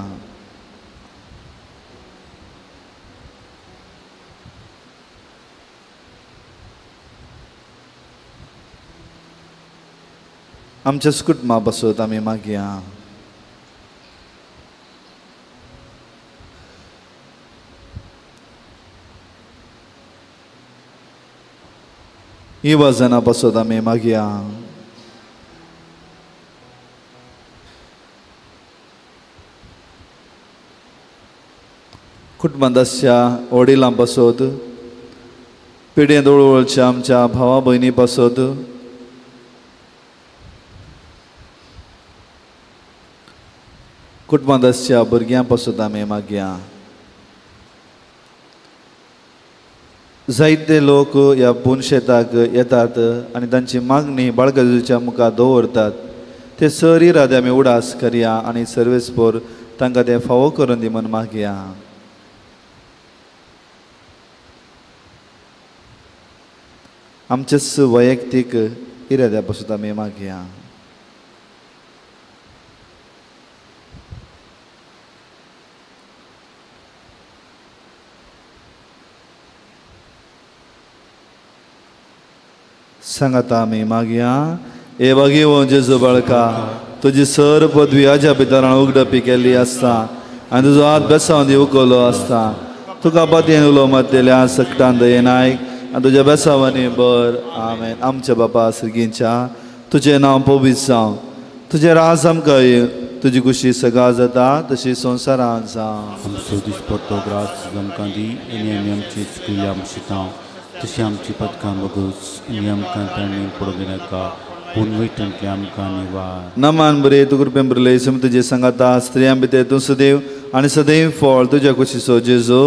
आमच्याच कुटुंबा पासत आमी मागया. युवाजना पासत आमी मागया. कुटुंबांत आसच्या वडिलां पासत, पिढयेंत वळवळच्या आमच्या भावा भयणी पासत, कुटुंबांत आसच्या भुरग्यां पासत आमी मागया. जायते लोक ह्या पुनशेताक येतात आनी तांची मागणी बाळका जेजूच्या मुखार दवरतात. ते सर इरादे आमी उडास करया आनी सर्वेस्पोर तांकां तें फावो करून दी म्हूण मागया. आमचेच वैयक्तीक इराद्या पासून आमी मागया. सांगाता आमी मागया. ए बागेवो जेजू बाळका, तुजी सर पदवी आज्या भितरान उगडपी केल्ली आसता आनी तुजो हात बेसांव दी उखल्लो आसता. तुका पातयेन उलो मारतल्या सकटान दयेन आयक आनी तुज्या बेसांवांनी बर. आमेन. आमच्या बापा सर्गींच्या, तुजें नांव पवित्र जावं, तुजें राज आमकां येवं, तुजी खुशी सगळा जाता तशी संवसारांत जावं. आमचो दिसपट्टो ग्रास आमकां दी आनी आमी आमची चुकल्या आमशितां तशी आमची पदकां बगूच आनी आमकां तांणी पडूंक दिनाका पूण वयटांतलें आमकां निवार. नमान बरे तूं कृपेन भरले, सम तुजे सांगाता, स्त्रियां भितर तूं सदैव आनी सदैव फळ तुज्या कुशीचो जेजू.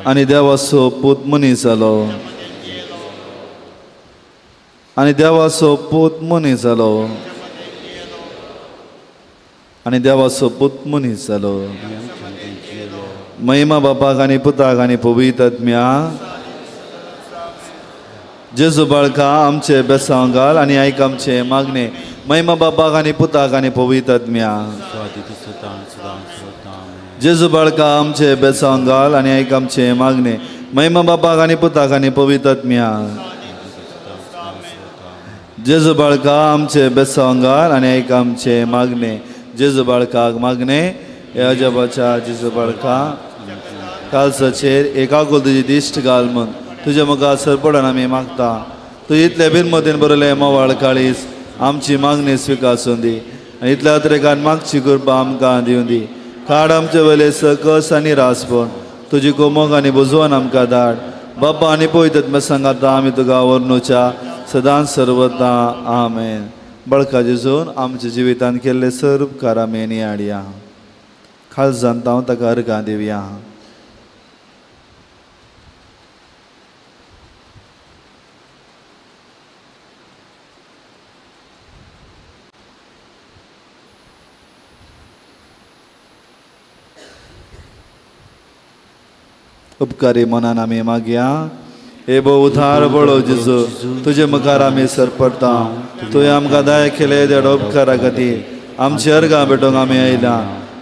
आनी देवाचो पूत मनीस जालो, आनी देवाचो पूत मनीस जालो, आनी देवाचो पूत मनीस जालो. महिमा बापाक आनी पुताक आनी पवित्र आत्म्या. जेजू बाळका आमचे बेसांव घाल आनी आयक आमचे मागणे. महिमा बापाक आनी पुताक आनी पवित्र आत्म्या. जेजू बाळका आमचे बेसांव घाल आनी आयक आमचे मागणे. महिमा बापाक आनी पुताक आनी पवित्र आत्म्या. जेजू बाळका आमचे बेसांव घाल आनी आयक आमचे मागणे. जेजू बाळकाक मागणे. ह्या अजबाच्या जेजू बाळका कालसाचेर एकाकुल तुजी दिश्ट घाल म्हूण तुज्या मुखार सरपडून आमी मागता. तूं इतले बिनमतीन बरयलें मोवाळ काळीस आमची मागणी स्विकासून दी आनी इतल्या अत्रेकान मागची कृपा आमकां दिवं दी. काड आमचे वयले सकस आनी रासपण तुजी कोमोक आनी बुजवण आमकां धाड. बाप्पा आनी पवित्र सांगाता आमी तुका वर्णुच्या सदांच सर्वता. आमेन. बळका जेजून आमच्या जिवितांत केल्ले सर उपकार आमी नियाळया. खालजान हांव ताका अर्गां दिवया. उपकारी मनान आमी मागया. हे भोव उधार बळो जेजू, तुजे मुखार आमी सरपडटा. तुवें आमकां दया केले देड उपकारा खातीर आमची अर्गां भेटोवंक आमी आयल्या.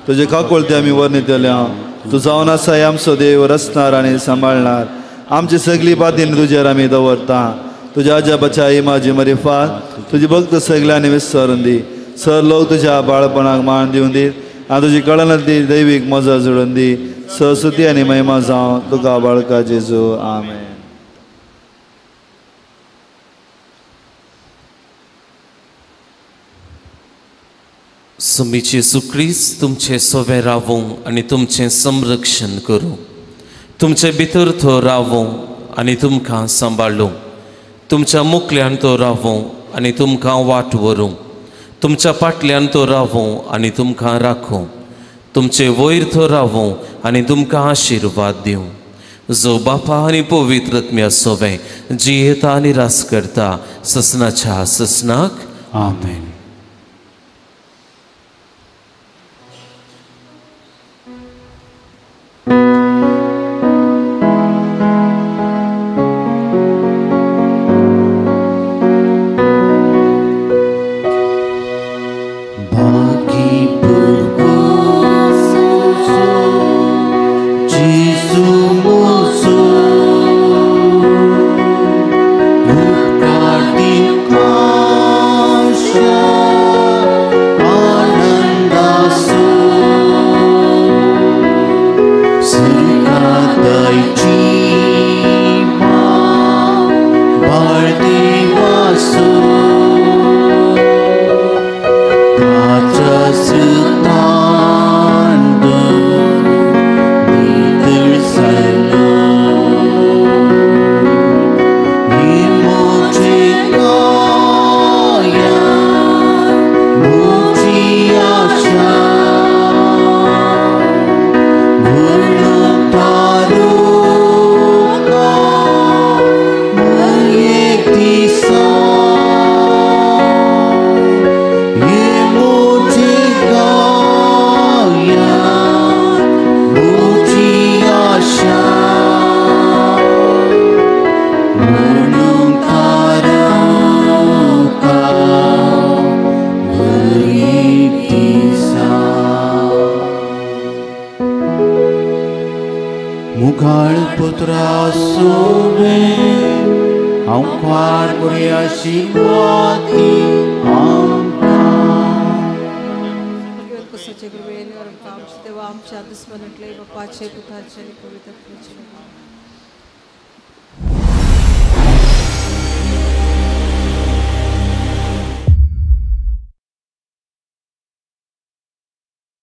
तुजे काकुळते आमी वर्णितल्या. तूं जावन आसा आमचो देव, रचणार आनी सांबाळणार. आमची सगळी बातीन तुजेर आमी दवरता. तुज्या आजाबाच्या इमाजी मरिफात तुजी भक्त सगळ्यांनी विसरून दी. सर लोक तुज्या बाळपणाक मान दिवन दी आनी तुजी कळना ती दैवीक मजा जोडून दी. सरस्वती आनी महिमा जावं तुका बाळका जेजू. आमेन. सुमी जेजू क्रिस्त तुमचें सोवे रावूं आनी तुमचें संरक्षण करूं, तुमचे भितर तो रावूं आनी तुमकां सांबाळूं. तुमच्या मुखल्यान तो रावूं आनी तुमकां वाट व्हरूं, तुमच्या फाटल्यान तो रावूं आनी तुमकां राखूं, तुमचे वयर तो रावूं आनी तुमकां आशिर्वाद दिवं. जो बापा आनी पवित्र आत्म्या सोवें जियेता आनी रास करता ससनाच्या ससनाक. आमेन.